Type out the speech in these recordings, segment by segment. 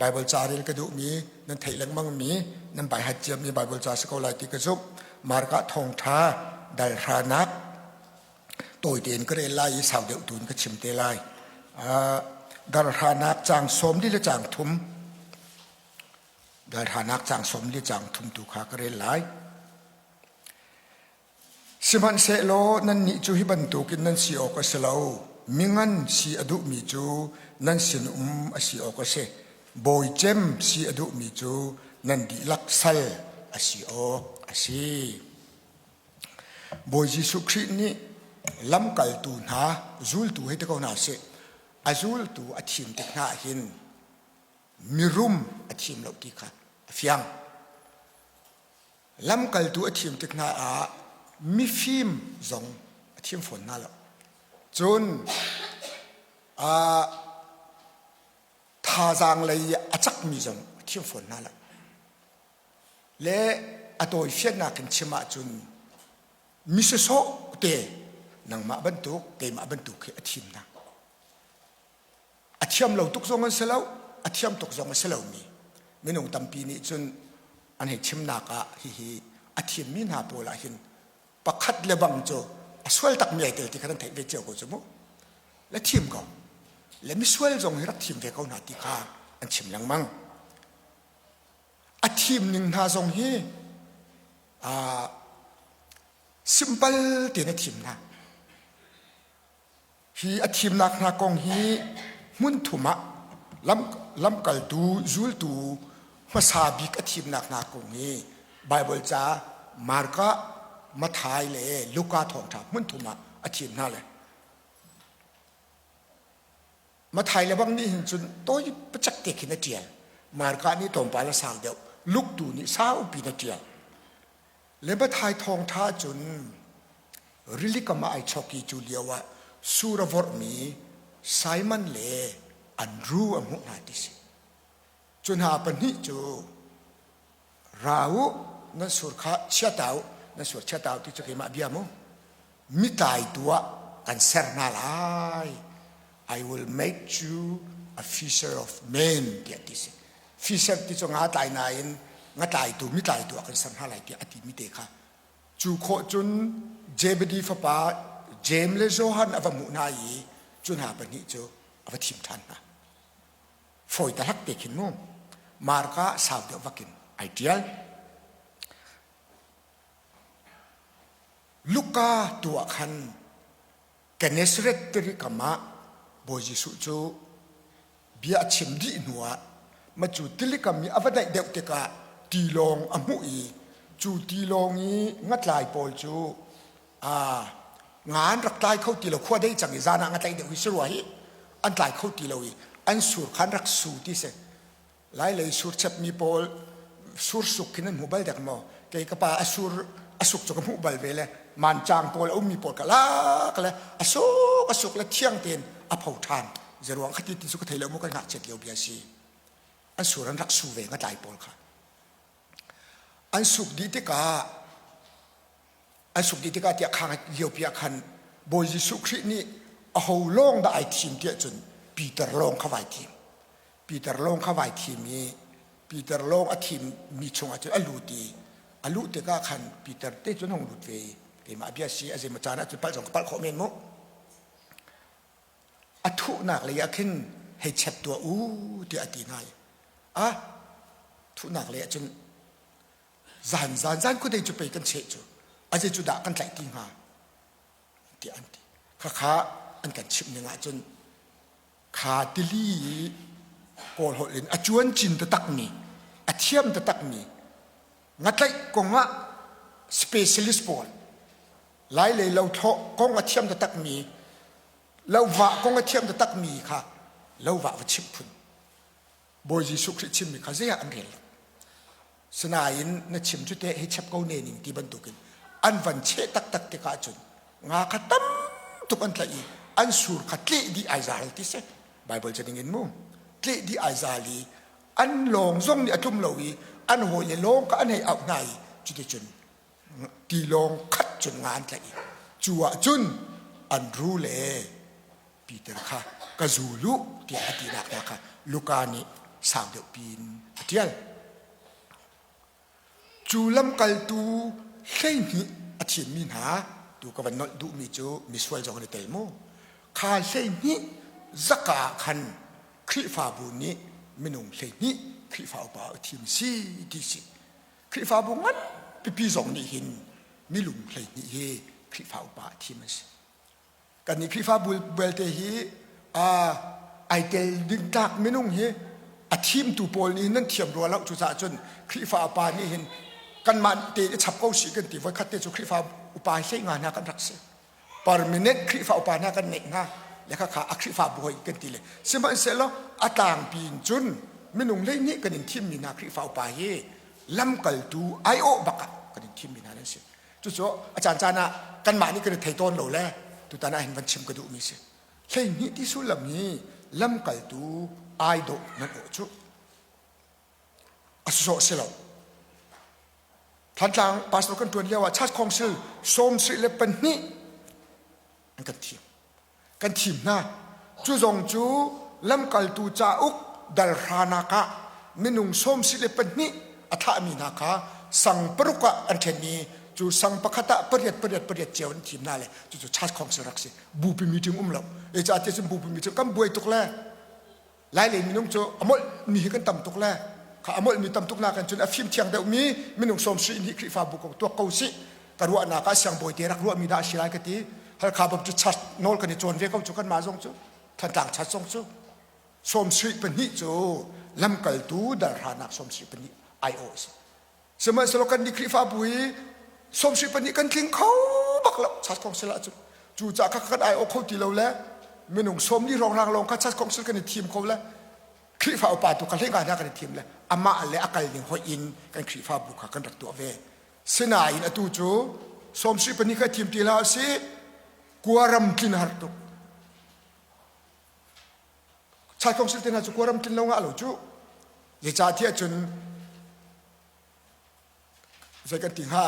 Bible ca rel ka duhmi nan theih lengmangmi nan baihat ciami Bible ca si ko lai ti ka zumh. Marka thawngṭha dal hranak tawi tein ka rel lai i sau deuh tu in ka chim te lai. Dal hranak caang 40 le caang thum dal hranak caang 40 caang thum tu kha ka rel lai. Sihmanhsehlaw nannih cu hi bantukin nan si awk a si lo. Mingan si a duhmi cu nan sinum a si awk a si. Bawi cem si a duhmi cu nan dihlak sal a si awk a si. Bawi Jesuh Khrih nih lamkaltu hna, zultu hei ti ko hna sih, a zultu a thim tik hna ah hin mirum a thim lo ti kha a fiang. Lamkaltu a thim tik hna ah mifim zong a thim fawn hna lo. Cun thazaang lei a cakmi zong a thim fawn hna lo. Le a tawifiannak in chim ahcun mi sawsawh te nangmah bantuk keimah bantuk khi a thim hna. A thiam lo tuk zong an si lo, a thiam tuk zong a si lomi minung tampi nih cun an hei chimnak ah hihi a thimmi hna pawl ah hin pakhat le bang cu a sual takmi ai tel ti kha nan theih ve cio ko cu mu. Le thim ko. Le misual zong hi rak thim ve ko hna ti kha an chim lengmang. A thim ning hna zong hi simple tein a thim hna. Hi a thimnak hna kong hi hmun thum ah lamkaltu zultu hmasa bik a thimnak hna kong hi Baibal ca Marka, Matthai le Luka thawngṭha hmun thum ah a thim hna le Matthai le bang nih hin cun tawi pacak te khin a ṭial. Marka nih tlawmpal a sau deuh. Luke tu nih saupi in a ṭial. Le Matthai thawngṭha cun rili kam ah ai chawk i cu lio ah sur a vorhmi Simon le Andru a hmuh hna ti si. Cu hna pahnih cu ra u nan sur kha chia ta u nan sur chia ta u ti cu keimah bia mu mitlaitu ah kan ser hna lai I will make you a fisher of men tiah ti si fisher ti cu nga tlai nain nga tlaitu mitlaitu ah kan ser hna lai tiah a ti mi te kha Cu khawh cun Zebedi fapa Jeim le Johan a va hmuh hna i cu hna pahnih cu a va thim ṭhan hna. Fawi tahlak te khin mu. Marka sau deuh vakin ai ṭial. Luka tu ah khan Gennesaret tiri kam ah Bawi Jesuh cu bia a chim dih hnuah macu tilikam i a va naih deuh tikah tilawng a hmuh i cu tilawng i ngatlai pawl cu nga an rak tlai kho ti lo khua dei cang i zan ah nga tlaih deuh hi si rua hi an tlai kho ti lo i an sur kha an rak su ti si Lailei sur chepmi pawl sur suk khin an hmu bal dek maw? Kei ka pa a sur a suk cu ka hmuh bal ve le mancang pawl a ummi pawl ka lak le a suk a suk le thiang tein a pho ṭhan. Zeruang khati ti cu ka thei lo mu kan ngakchiat lio bia si. An sur an rak su ve ngatlai pawl kha. An suk dih tikah an suk dih tikah tiah khang lio pi ah khan Bawi Jesuh Khrih nih aho lawng dah ai thim tiah cun Peter lawng kha vai thim. Peter lawng kha vai thim i Peter lawng a thimmi chungah cun a lut i a luh tikah khan Peter te cun hung lut ve i keimah bia si a zeimaw caan ah cun palh zong ka palh khawh men mu a thuhnak lei ah khin hei chep tuah u tiah a ti hna i a thuhnak lei ah cun zan zan zan khuadei cu pei kan cheh cu a zei cu dah kan tlaih ti hnga tiah an ti khakha an kan chimh ning ah cun Kha tili i Kawl holh in a cuancin taktakmi, a thiam taktakmi ngatlaih kong ah specialist pawl, Lailei lothlawh kong a thiam taktakmi, lovah kong a thiam taktakmi kha lovah va chimh phun. Bawi Jesuh Khrih chimmi kha zei ah an rel lo. Sinain na chim cu teh hi chep ko ne ning ti bantukin an van cheh taktak tikah cun nga kha tam tuk an tlaih i an sur kha tleh dih ai zal ti si. Bible ca ning in mu. Tleh dih ai zal i an lawng zong nih a tlum lo i an hawile lawng kha an hei auh hna i cuticun tilawng khat cun nga an tlaih i cu ah cun an ru le Peter kha ka zul u tiah a tinak hna kha Luka nih sau deuh piin a ṭial. Cu lamkaltu 12 a thimmi hna tu ka van nolh duhmi cu misual zong an i tel mu. Kha 12 zaka ah khan Khrihfabu nih minung 12 Khrihfa upa a thim si ti si. Khrihfabu ngan pipi zong nih hin milung 12 hi Khrihfa upa a thim an si. Kannih Khrihfabu belte hi ai tel ding tlak minung hi a thimtu pawl nih nan thiam rua lo cucaah cun Khrihfa upa nih hin kanmah te i chap ko si kan ti voikhat te cu Khrihfa upa hlei nga hna kan rak si permanent Khrihfa upa hna kan ngeih hna le khakha a Khrihfabu hoi kan ti le sihmanhsehlaw a tlangpi in cun minung lei nih kan in thimmi hna Khrihfa upa hi lamkaltu aiawh bak ah kan in thimmi hna nan si Cucu a caancaan ah kanmah nih kan i thei tawn lo le tutan ah hin van chim ka duhmi si. 12 ti sullam hi lamkaltu ai dawh nan awh cu. A sawh si lo. Thantlang pastor kan ṭuan lio ah Church Council 72 an kan thim. Kan thim hna. Cu zong cu lamkaltu cauk dal hranak ah minung 74 a thlahmi hna kha sang paruk ah an ṭhen i cu sang pakhat ah pariat pariat pariat cio an thim hna le cucu church council rak si. Bupi meeting um lo. Zeicahtiah cun bupi meeting kan buai tuk le Lailei minung cu a molh mi hi kan tam tuk le kha a molh mi tam tuk nakin cun a fim thiang deuh mi minung sawm sui nih Khrihfabu ko tuak ko sih ka ruahnak ah siangbawi te rak ruah mi dah a si lai ka ti Halkha Baptist Church nawl kan i cawn ve ko cu kanmah zong cu Thantlang Church zong cu 72 cu lamkaltu dalhranak 72 aiawh a si Sihmanhsehlaw kan nih Khrihfabu hi 72 kan tling kho bak lo Church Council ahcun. Cucaah kha kan aiawh kho ti lo le minung 40 hrawnghrang lawng kha Church Council kan i thim kho le Khrihfa upa tu kha hleinga hna kan i thim le amah le a kal ning hoih in kan Khrihfabu kha kan rak tuah ve. Sinain atu cu 72 kha thim ti hlah usih kuaram tlin har tuk. Church Council te hna cu kuaram tlin lo ngah lo cu. Zeicahtiah cun zei kan ti hnga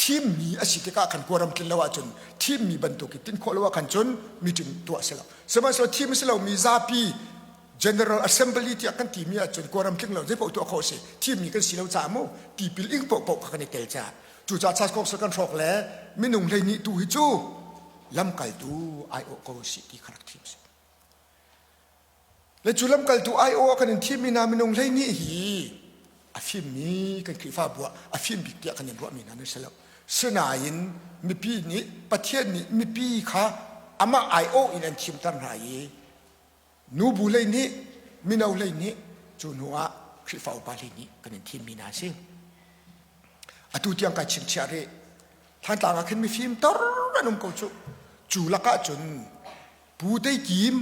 thimmi a si tikah khan kuaram tlin lo ahcun thimmi bantuk i tin khawh lo ah khan cun meeting tuah si lo sihmanhsehlaw thim si lomi zapi general assembly tiah kan timi ahcun kuaram tling lo zei paoh tuah khawh si thimmi kan si lo caah mu tipil ing paohpaoh kha kan i tel caah cucaah church council kan hrawk le minung 12 tu hi cu lamkaltu aiawh ko si ti kha rak thim si Le cu lamkaltu aiawh ah kan in thimmi hna minung 12 hi a fimmi kan Khrihfabu ah a fim bik tiah kan in ruahmi hna nan si lo. Sinain mipi nih Pathian nih mipi kha amah aiawh in an thimter hna i nubu lei nih mino lei nih cu hnu ah Khrihfa upa lei nih kan in thimmi hna a si. Atu tiang kai chingchiah rih. Thantlang ah khin mifim tor an um ko cu. Cu lakah cun Pu Tei Kim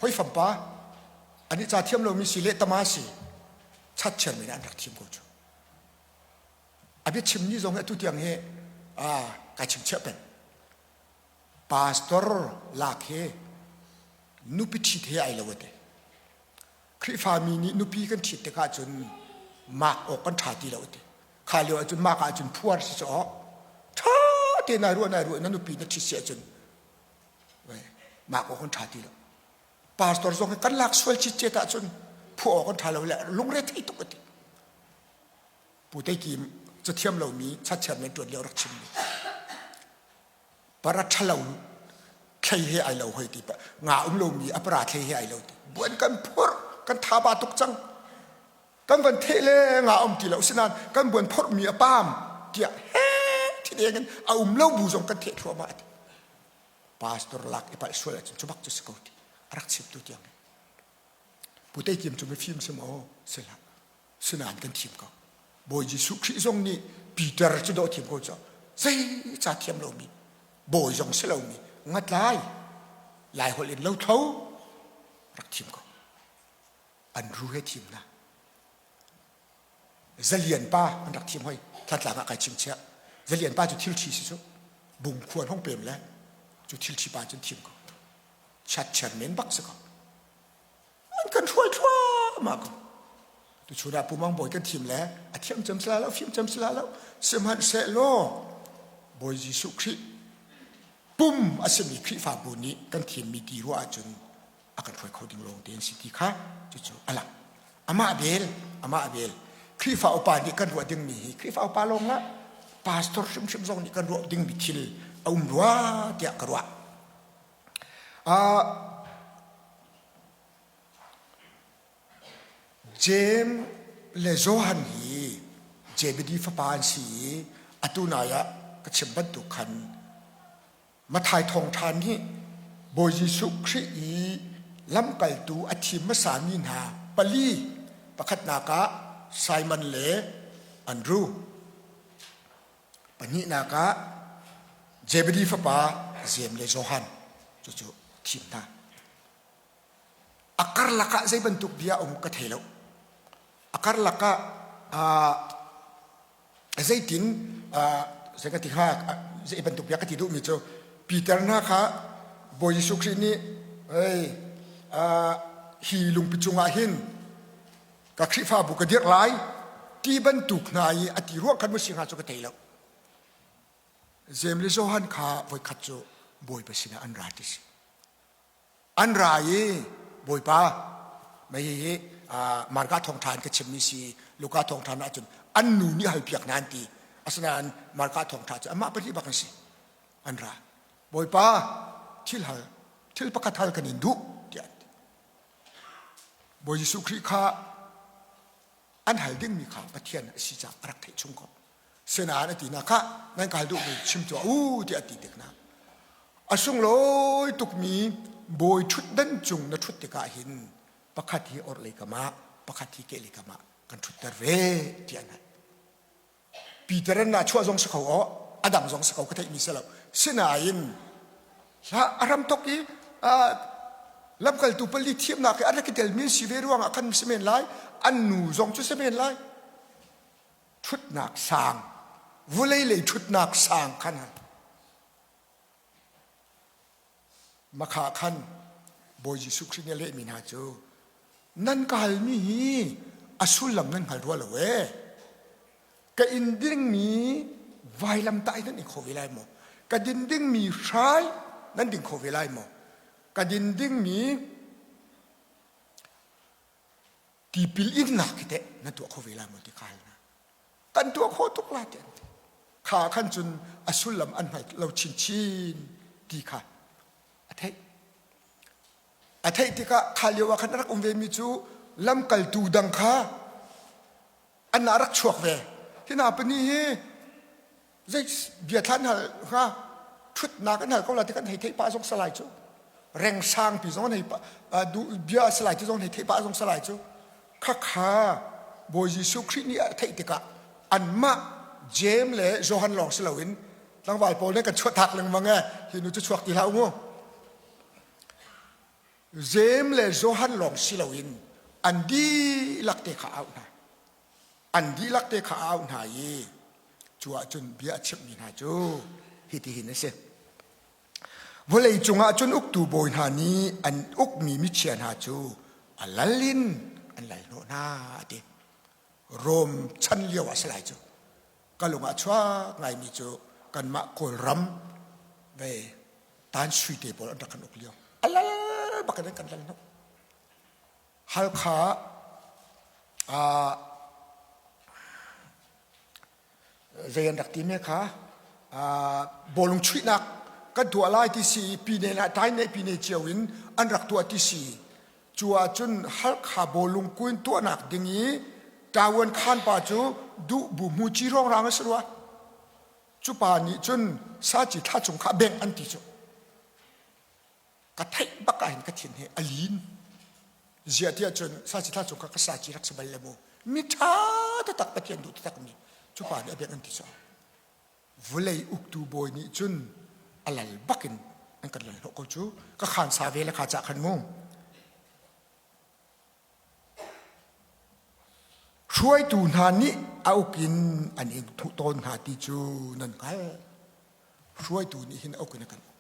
hoi fampa an i ca thiam lomi si le tama si chat chairman an rak thim ko cu. A biachim ni zong hi atu tiang hi kai chingchiah peng. Pastor lak hi nupi ṭhit he ai lo ate. Khrihfami nih nupi kan ṭhit tikah cun mak awk kan ṭha ti lo ati. Kha lio ahcun mak ahcun phuar si caw ṭha te nai ruah nai ruah na nupi na ṭhit si ahcun Mah awk an ṭha ti lo. Pastor zong hi kan lak sual citcet ahcun phuah awk an ṭha lo le lungre thei tuk a ti. Pu Tei Kim cathiam lomi chatchiam le ṭuan lio rak chimmi. Para ṭhalo thlei he ai lo hoi ti nga um lomi a para thlei he ai lo ti. Buan kan phurh kan thaba tuk cang. Kan van theh le nga um ti lo sinain kan buan phorhmi a pam tiah he thi deng in a um lo bu zong kan theh thluahmah ti. Pastor lak i palh sual ahcun cu bak cu si ko ti a rak chimtu tiang Pu Tei Kim cu mifim si maw si hlah sinain kan thim ko Bawi Jesuh Khrih zong nih Peter cu dawh thim ko cu zei ca thiam lomi bawi zong si lomi ngatlai lai holh in lothlo rak thim ko an ru he thim na Zalian pa an rak thim hoi Thantlang ah kai chingchiah Zalian pa cu thil ṭhi si cu bung khuan hong pem le cu thil ṭhi pa cun thim ko chat chairman bak si ko an kan hruai thluahmah ko tuchun ah Pu Mang Bawi kan thim le a thiam cem si lai lo fim cem si lai lo sihmanhsehlaw Bawi Jesuh Khrih pum a simi Khrihfabu nih kan thimmi ti ruah ahcun. a kan hruai kho ding lawng te an si ti kha cucu a lang. Amah bel, amah bel. Khrihfa upa nih kan ruah dingmi hi Khrihfa upa lawng ah pastor hrimhrim zong nih kan ruah dingmi thil a um rua tiah ka ruah. Uh, Jeim le Johan hi Zebedi fapa an si i atu nai ah ka chim bantuk khan Matthai thawngṭha nih Bawi Jesuh Khrih i lamkaltu a thim hmasami hna pali pakhatnak ah Simon le Andru, pahnihnak ah Zebedi fapa Jeim le Johan cucu thim hna. A karlak ah zei bantuk bia um ka thei lo. A karlak ah zeitin zei ka ti hnga zei bantuk bia ka ti duhmi cu Peter hna kha Bawi Jesuh Khrih nih hey, hi lungpi cungah hin ka Khrihfabu ka dirh lai ti bantuk hna i a ti ruang khan mu si hnga cu ka thei lo. Jeim le Johan kha voikhat cu Bawipa sinah an ra ti si. An ra i Bawipa mei hihi Marka thawngṭha in ka chimmi si Luka thawngṭha ahcun an nu nih halpiak hna an ti. Asinain Marka thawngṭha cu amah pahnih bak an si. An ra. Bawipa thil hal thil pakhat hal kan in duh tiah an ti. Bawi Jesuh Khrih kha an hal dingmi kha Pathian a si caah a rak theih chung ko. Sinain a ti hna khah nan ka hal duhmi chim tuah u tiah a ti tik hna. A sunglawi tukmi bawi ṭhutdan cung na ṭhut tikah hin pakhat hi orhlei kam ah pakhat hi kehlei kam ah kan ṭhutter ve tiah an hal. Peter an chuah zong si kho aw a dang zong si kho ka theihmi si lo. Sinain hla a ram tok i lamkaltu pali thiamnak i a rak i telmi si ve ruangah khan si men lai an nu zong cu si men lai ṭhutnak sang vulei lei ṭhutnak sang khan makha khan Bawi Jesuh Khrih nih a lehmi hna cu nan ka halmi hi a sullam nan hngal rua lo ee ka in dingmi vailamtah hi nan ing kho ve lai maw ka din dingmi hrai nan ding kho ve lai maw ka din dingmi Tipil innak hi teh na tuah kho ve lai maw ti kha hal hna. Kan tuah khawh tuk la ti an ti. Kha khan cun a sullam an hngal lo chinchin ti kha a theih. A theih tikah kha lio ah khan a rak um vemi cu lamkaltu dang kha an rak chuak ve. Hi hna pahnih hi zei bia thlan hal hnga ṭhutnak an hal ko la ti kan hei theih pah zong salai cu reng sangpi zong an hei bia salai ti zong hei theih pah zong salai cu khakha Bawi Jesuh Khrih nih a theih tikah anmah Jeim le Johan lawng si loin tlangval pawl nih kan chuahtak lengmang e hi nu cu chuak ti hlah u mu Jeim le Johan lawng si loin an dihlak te kha auh hna An dihlak te kha a auh hna i cu ahcun bia a chimhmi hna cu hitihin a si. Vawlei cungah cun uktu bawi hna nih an ukmi michia hna cu a lal in an lal hnawh hna a ti. Rom chan lio ah si lai cu. Ka lung ah chuak ngaimi cu kanmah Kawlram ve tan sui te pawl an rak kan uk lio. A lal bak in an kan lal hnawh. Halkha ah zei an rak ti me kha bawlung chuihnak kan tuah lai ti si pine la tai ne pine cio in an rak tuah ti si cu ahcun Halkha bawlung kuin tuahnak ding i Tawan khan pa cu duh bu mu ci rong rang a si rua cu pa nih cun saci thla chung kha bengh an ti cu Ka theih bak ah hin ka thin hi a lin. Ziah tiah cun saci thla cung kha ka saci rak si bal le mu. Mi ṭha taktak Pathian duh taktak mi cu pa nih a biak an ti caah vulei uktu bawi nih cun a lal bak in an kan lal hnawh ko cu ka khan sa ve le kha cah khan mu. Hruaitu hna nih a uk in an in thuh tawn hna ti cu nan hngalh. Hruaitu nih hin a uk in a kan uk.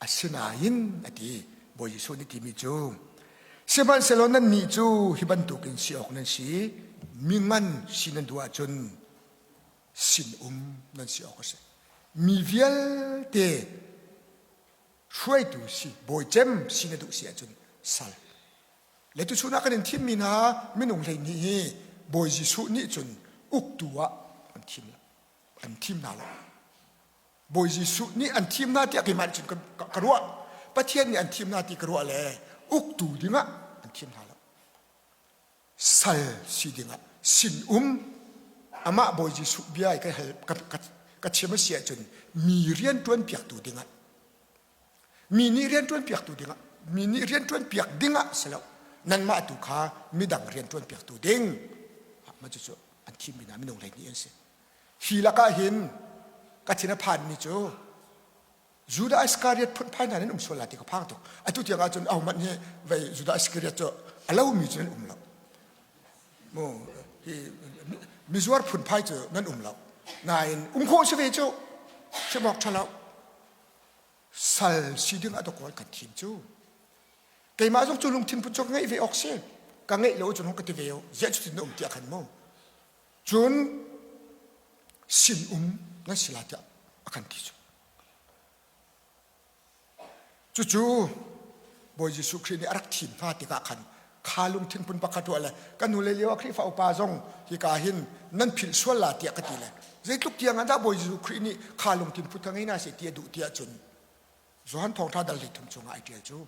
Asinain a ti, Bawi Jesuh nih timi cu, sihmanhsehlaw nannih cu hi bantukin si awk nan si, mi ngan si nan duh ahcun sinum nan si awk a si. Mi vialte hruaitu si, bawi cem si na duh si ahcun Sal. Le tuchun ah kan in thimmi hna minung 12 hi Bawi Jesuh nih cun uktu ah an thim an thim hna lo. Bawi Jesuh nih an thim hna tiah keimah nih cun ka ruah. Pathian nih an thim hna ti ka ruah le uktu dingah an thim hna lo. Sal si dingah sin-um amah Bawi Jesuh bia i ka hal ka chim a si ahcun mi rian ṭuan piaktu dingah mi nih rian ṭuan piaktu dingah mi nih rian ṭuan piak dingah si lo nanmah tu kha midang rian ṭuan piaktu ding mah cucu an thimmi hna minung 12 an si. Hi lakah hin ka thin a phanmi cu Judah Iskariot phunphai hna nan um sual lai ti ka phang tuk. Atu tiang ahcun ahohmanh hi vei Judah Iskariot cu a lomi cu nan um lo. Mu hi mizuar phunphai cu nan um lo. Nain um khawh si ve cu chim awk ṭha lo. Sal si ding a dawk kan thim cu. Keimah zong cu lungthin put cu ka ngeih ve awk si. Ka ngeih lo cun hong ka ti ve o. Ziah cutin na um tiah khan mu. Cun sin-um nan si lai tiah a kan ti cu. Cucu Bawi Jesuh Khrih nih a rak thim hna tikah khan kha lungthin phun pakhat ruah le kan nu le lio ah Khrihfa upa zong hika hin nan philh sual la tiah ka ti le zeitluk tiang ah dah Bawi Jesuh Khrih nih kha lungthin phut kha ngei hna seh ti a duh tiah cun Johan Thawngṭha dal 13 chungah ai ṭial cu.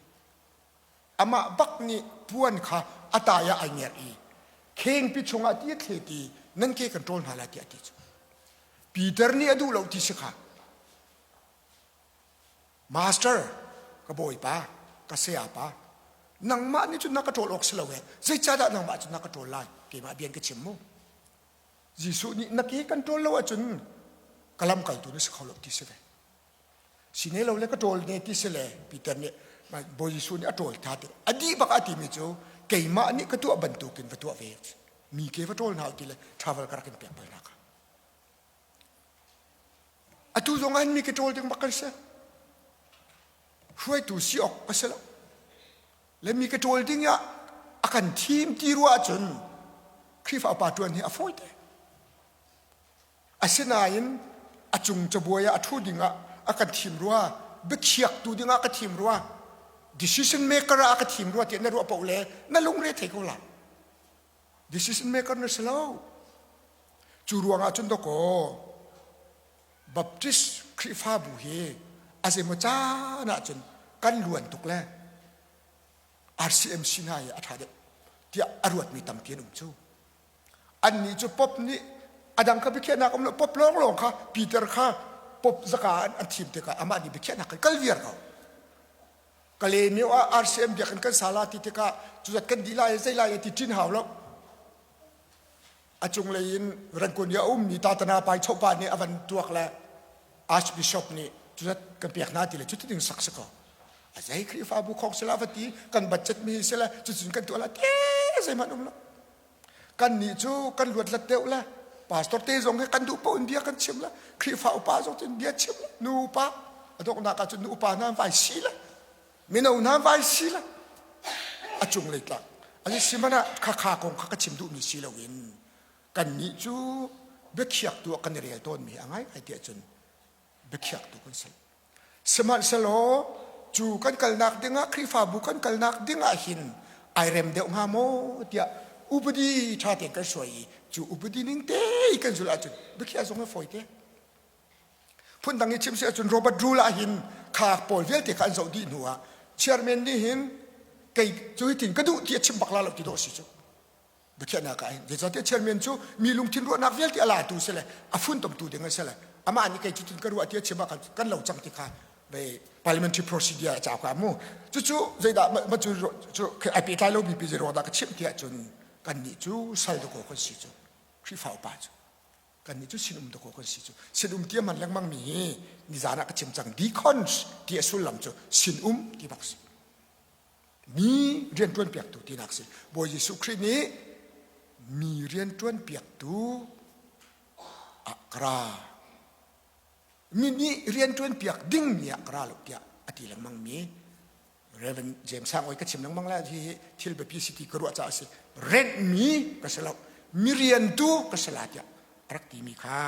Amah bak nih puan kha a tai ah ai ngerh i khengpi chungah ti a thlet i nan ke kan ṭawl hna lai tiah a ti cu. Peter nih a duh lo ti si kha. Master, ka bawipa, ka sayapa, nangmah nih cun na ka ṭawl awk si lo ee. Zeicahdah nangmah cun na ka ṭawl lai? Keimah bian ka chim mu. Jesuh nih na ke kan ṭawl lo ahcun ka lamkaltu na si kho lo ti si ve. Sine lo le ka ṭawl ne ti si le Peter nih Bawi Jesuh nih a ṭawl tha ti a dih bak a timi cu keimah nih ka tuah bantukin va tuah ve mi ke va ṭawl hna ti le travel ka rak in pek bal hna kha. Atu zong ah mi ke ṭawl ding bak kan si. Hruaitu si awk ka si lo. Le mi ke ṭawl ding ah a kan thim ti ruah ahcun Khrihfa upa ṭuan hi a fawi te. Asinain a cung cabuai ah a ṭhu dingah a kan thim rua, biakhiaktu dingah ka thim rua, decision maker ah a ka thim rua tiah na ruah paoh le na lungre thei ko lai. Decision maker na si lo. Cu ruangah cun dawkaw Baptist Khrihfabu hi a zeimaw caan ahcun kan luan tuk le RCMC hna hi a ṭha deuh tiah a ruatmi tampi an um cu. Annih cu pop nih a dang kha biakhiahnak um lo pop lawnglawng kha Peter kha pop zaka an thim tikah amah nih biakhiahnak kan kal viar ko. Kalaymyo ah RCM biakinn kan sa la ti tikah cuzat kan dih lai zei lai ti ṭin hau lo. A cunglei in Rangoon i a ummi Tatana Pai Chopa nih a van tuak le Archbishop nih cuzat kan pek hna ti le cuti ding sak si ko. A zei Khrihfabu khong sila va ti kan budget mi sila cucun kan tuah la te zeihmanh um lo. Kannih cu kan luatlat deuh le pastor te zong hi kan duh paoh in bia kan chim le Khrihfa upa zong cun bia chim le nu upa a donghnak ah cun nu upa hna vai si le mino hna vai si le a cung lei tlak ani si man ah khakha kong kha ka chim duhmi si loin kannih cu biakhiaktu ah kan i rel tawnmi a ngai ngai tiah cun biakhiaktu kan si Sihmanhsehlaw cu kan kalnak dingah Khrihfabu kan kalnak dingah hin ai rem deuh hnga maw tiah upadi ṭha tein kan suai i cu upadi ning te i kan zulh ahcun biakhiah zong a fawi te. Phundang i chim si ahcun Robert Rule ah hin kha pawl vialte kha an zoh dih hnu ah chairman nih hin kei cu hitin ka duh ti a chim bak la lo ti dawh si cu. Biakhiahnak ah hin zeicahtiah chairman cu mi lungthin ruahnak vialte a latu si le a funtomtu ding a si le amah nih kei cutin ka ruah ti a chim ah khan kan lo cang ti kha ve parliamentary procedure a cau ka mu cucu zeidah ma cu cu ai pehtlai lo mi pi zei ruang dah ka chimh ti ahcun kannih cu sal dakaw kan si cu Khrihfa upa cu kannih cu sinum dakaw kan si cu sinum ti a hman lengmang mi hi nizan ah ka chim cang deacons ti a sullam cu sinum ti bak si Mi rianṭuan piaktu tinak si. Bawi Jesuh Khrih nih mi rianṭuan piaktu ah ka ra. Mi nih rianṭuan piak dingmi ah ka ra lo tiah a ti lengmang mi Reverend James Sang oi ka chim lengmang lai hi thil biapi si ti ka ruah caah a si. Renhmi ka si lo. Mi riantu ka si la tiah a rak timi kha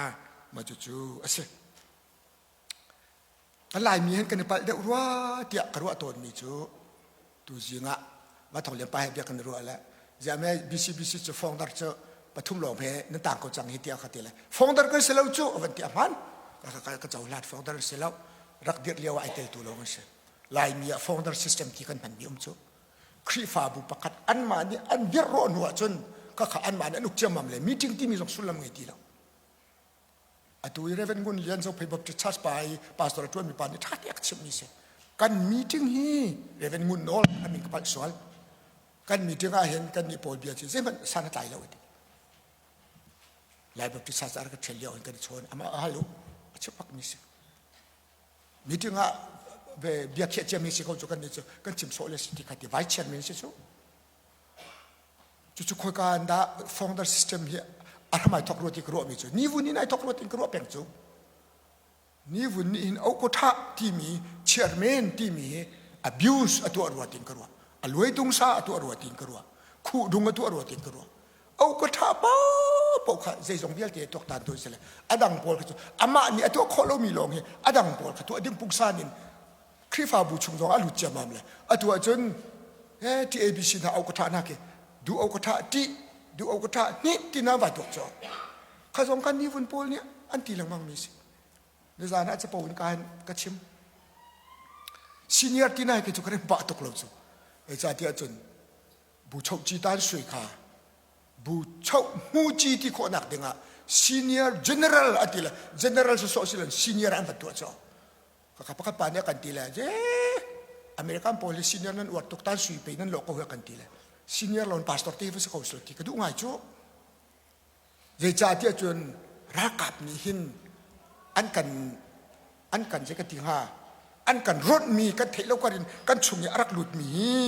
mah cucu a si. Kan Laimi hin kan i palh deuh rua tiah ka ruah tawnmi cu tuzing ah Ma thong lian pa he bia kan ruah le ziah me BCBC cu founder cu pathum lawng he nan tang ko cang hi tiah ka ti le founder kan si lo cu van ti a hman ka ka cohlan founder si lo rak dirh lio ah ai tel tu lawng an si Laimi ah founder system ti kan hman mi um cu Khrihfabu pakhat anmah nih an dirh rawh hnu ahcun khakha anmah nih an uk ciammam le meeting timi zong sullam ngei ti lo. Atu i Reverend Ngun Lian Zophei Baptist Church pa i pastor a ṭuanmi pa nih ṭha te a ka chimhmi si. Kan meeting hi Reverend Ngun Nawl a min ka palh sual. Kan meeting ah hin kan nih pawl bia cu zeihmanh san a tlai lo a ti. Lai Baptist Church a rak ka ṭhial lio hin kan i chawn. Amah a hal u. A chim bakmi si. Meeting ah bia khiah ciami si ko cu kan nih cu kan chim sawh le si ti kha ti vai chairman si cu. Cucu khoika an dah founder system hi a hram ai thok rua ti ka ruahmi cu ni vun in ai thok rua ti ka ruah peng cu. Ni vun nih hin oko tha timi chairman timi hi abuse a tuah rua tin ka ruah. A luai tung sa a tuah rua tin ka ruah. Khuh dung a tuah rua tin ka ruah. Au ka ṭha paohpaoh kha zeizong vialte tuaktan tu si le a dang pawl kha cu amah nih a tuah khawh lomi lawng hi a dang pawl kha tuah ding pungsan in Khrihfabu chung zong a lut ciammam le atu ahcun he TABC hna au ka ṭha hna khi du au ka ṭha ti du au ka ṭha hnih ti na vai tuak cu kha zong kan ni vun pawl nih an ti lengmang mi si nizan ah capo in ka ka chim senior ti nai khi cu ka rem pah tuk lo cu zeicahtiah cun bu chohci tan sui kha bu choh hmuci ti khawhnak dingah senior general a ti le general sawsawh si lo senior an van tuah cu kaka pakhat pa nih a kan ti le je American pawl hi senior nan uar tuk tan sui pe nan lawh ko hi a kan ti le senior lon pastor te va si ko silo ti ka duh ngai cu Zeicahtiah cun ralkap nih hin an kan an kan zei ka ti hnga an kan ronhmi kan theih lo kar in kan chung i a rak lutmi hi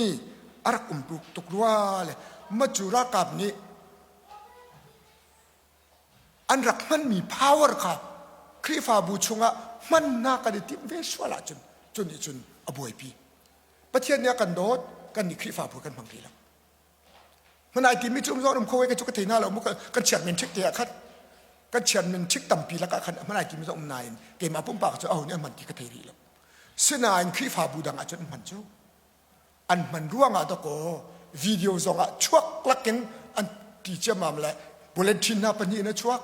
a rak um tuk tuk rua le ma cu ralkap nih an rak hmanmi power kha Khrihfabu chungah hmannak kan i timh ve sual ahcun cu nih cun a buaipi. Pathian nih a kan dawt kan nih Khrihfabu kan hmang rih lo. Hman ai timi cu um zong um kho ka cu ka thei hna lo mu kan chiat men thik te ah khan kan chiat men thik tampi lakah khan hman ai timi zong um nain keimah pumpak cu aho nih an hman ti ka thei rih lo. Sinain Khrihfabu dang ah cun an hman cu an hman ruangah dakaw video zong ah chuak lakin an ti ciammam le bulletin hna pahnih in a chuak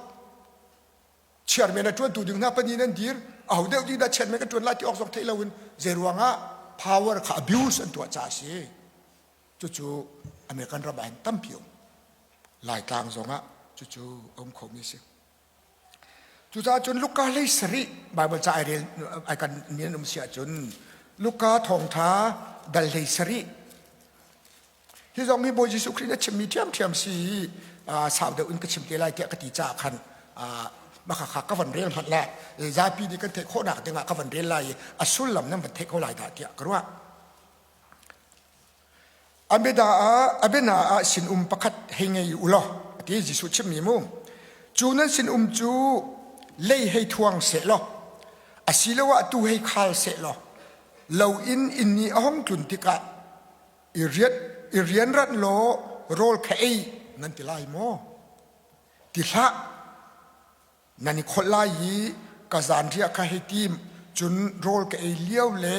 chairman a ṭuantu ding hna pahnih nan dir aho deuh ding dah chairman ka ṭuan lai ti awk zong theih loin zei ruangah power kha abuse an tuah caah a si. Cucu American ram ah hin tampi um. Laitlang zongah cucu a um khomi a si. Cucaah cun Luka hlei sarih Bible ca ai rel ai kan mi an um si ahcun Luka thawngṭha dal hlei sarih hi zong hi Bawi Jesuh Khrih nih a chimmi ṭhiamṭhiam si i sau deuh in ka chim te lai tiah ka ti caah khan mah kha ka van rel hmanh le zapi nih kan theih khawhnak dingah ka van rel lai i a sullam nan van theih ko lai dah tiah ka ruah. A biana ah sinum pakhat hei ngei u law a ti Jesuh chimmi mu. Cu nan sinum cu lei hei thuang seh law asiloah tu hei khal seh law lo in inn i a hung tlun tikah i rian i rianranh law rawl kha ei nan ti lai maw? Ti hlah. Nan i kholh lai i ka zanriah kha hei tim, cun rawl ka ei lio le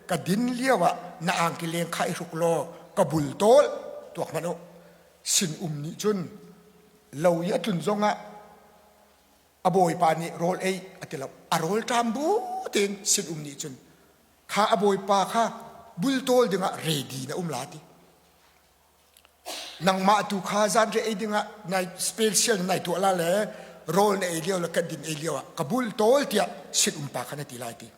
ka din lioah na angki leng kha i hruk law ka bultawl tuak hmanh u. Sinum nih cun lo i a tlun zongah a bawipa nih rawl ei a ti lo. A rawl ṭam bu tein sinum nih cun kha a bawipa kha bultawl dingah ready na um la ti. Nangmah tu kha zanriah ei dingah nai special nai tuah la le rawl na ei lio le kan din ei lio ah ka bul tawl tiah sin pa kha na ti lai ti.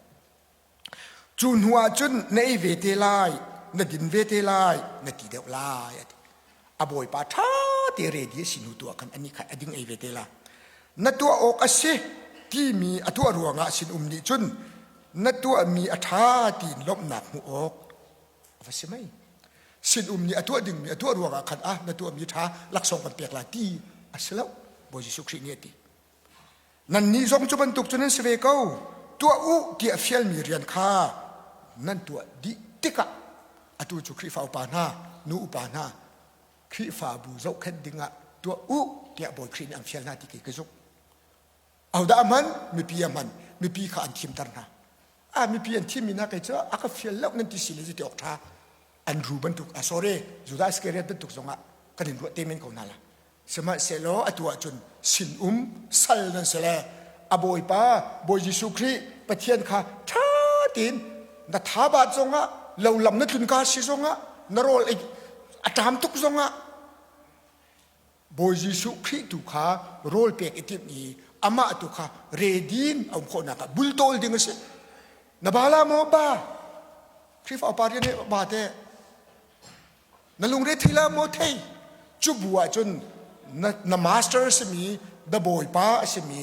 Cu hnu ah cun na ei ve te lai, na din ve te lai, na ti deuh lai a ti. A bawipa ṭha te ready a si hnu tu ah khan ani kha a ding ei ve te la. Na tuah awk a si timi a tuah ruangah sin um nih cun na tuahmi a ṭha tiin lawmhnak hmuh awk a va si mei sinum nih a tuah dingmi a tuah ruangah khan ah na tuahmi ṭha laksawng kan pek lai ti a si lo Bawi Jesuh Khrih nih a ti nannih zong cu bantuk cu nan si ve ko tuah u tiah fialmi rian kha nan tuah dih tikah atu cu Khrihfa upa hna nu upa hna Khrihfabu zohkhenh dingah tuah u tiah Bawi Khrih nih an fial hna ti khi ka zumh Ahodah a hman? Mipi a hman. Mipi kha an thimter hna. Ah mipi an thimmi hna kei cu a ka fial lo nan ti si le zeiti awk ṭha. Andrew bantuk ah sorry Judah Iscariot bantuk zongah kan in ruah te men ko hna la. Sihmanhsehlaw atu ahcun sinum sal nan si le a Bawipa Bawi Jesuh Khrih Pathian kha ṭha tein na thabat zongah lo lam na tlun ka si zongah na rawl ei a ṭam tuk zongah Bawi Jesuh Khrih tu kha rawl pek i timh i amah tu kha redin a um khawhnak ah bultawl ding a si. Na ba la maw ba? Khrihfa upa rian nih ba te. Na lungre thei la maw thei? Cu bu ah cun na, na master a simi, na bawipa a simi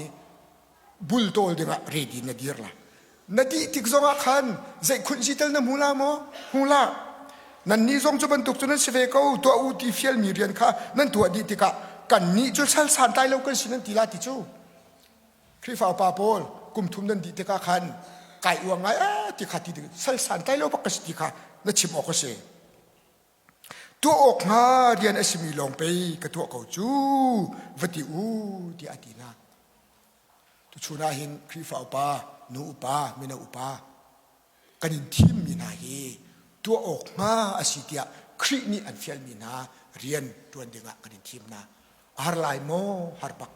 bultawl dingah ready na dir la. Na dih tik zongah khan zeikhunh zi tel na hmu la maw? Hmu la. Nannih zong cu bantuk cu nan si ve ko tuah u ti fialmi rian kha nan tuah dih tikah kannih cu sal santlai lo kan si nan ti la ti cu. Khrihfa upa pawl kum thum nan dih tikah khan kai uang ngai eh ti kha ti ding sal santlai lo bak ka si ti kha na chim awk a si. Tuah awk hnga rian a simi lawng pei ka tuah ko cu va ti u tiah a ti hna. Tuchun ah hin Khrihfa upa, nu upa, mino upa kan in thimmi hna hi tuah awk hnga a si tiah Khrih nih an fialmi hna rian ṭuan dingah kan in thim hna. A har lai maw? Har bak.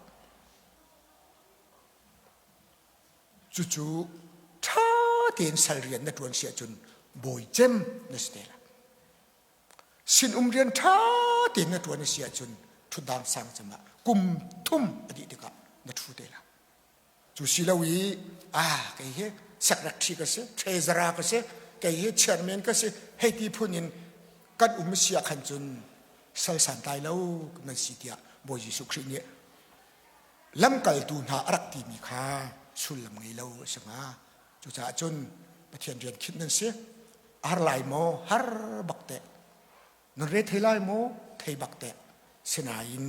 Cucu ṭha tein sal rian na ṭuan si ahcun bawi cem na si te lai. Sinum rian ṭha tein na ṭuan a si ahcun ṭhutdang sang cem ah kum thum a dih tikah na ṭhu te lai. Cu si lo i ah kei hi secretary ka si, treasurer ka si, kei hi chairman ka si, hei ti phun in kan um si ah khan cun sal santlai lo nan si tiah Bawi Jesuh Khrih nih lamkaltu hna a rak timi kha sullam ngei lo a si hnga. Cucaah cun Pathian rian khinh nan si. Har lai maw? Har bak teh. Nan re thei lai maw? Thei bak teh. Sinain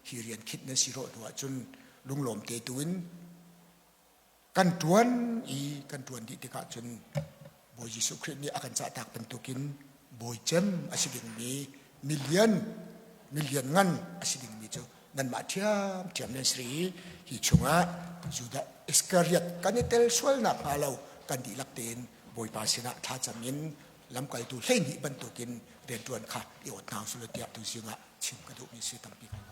hi rian khinh nan si rawh hnu ahcun lunglawm te tu in kan ṭuan i kan ṭuan dih tikah cun Bawi Jesuh Khrih nih a kan cahtak bantukin bawi cem a si dingmi milian milian ngan a si dingmi cu nanmah ṭhiamṭhiam nan si i hi chungah Judah Iskariot kan i tel sual nakhnga lo kan dihlak tein Bawipa sinah thlacam in lamkaltu 12 bantukin rianṭuan kha i awt hna usih tiah tuzing ah chim ka duhmi si tampi kan.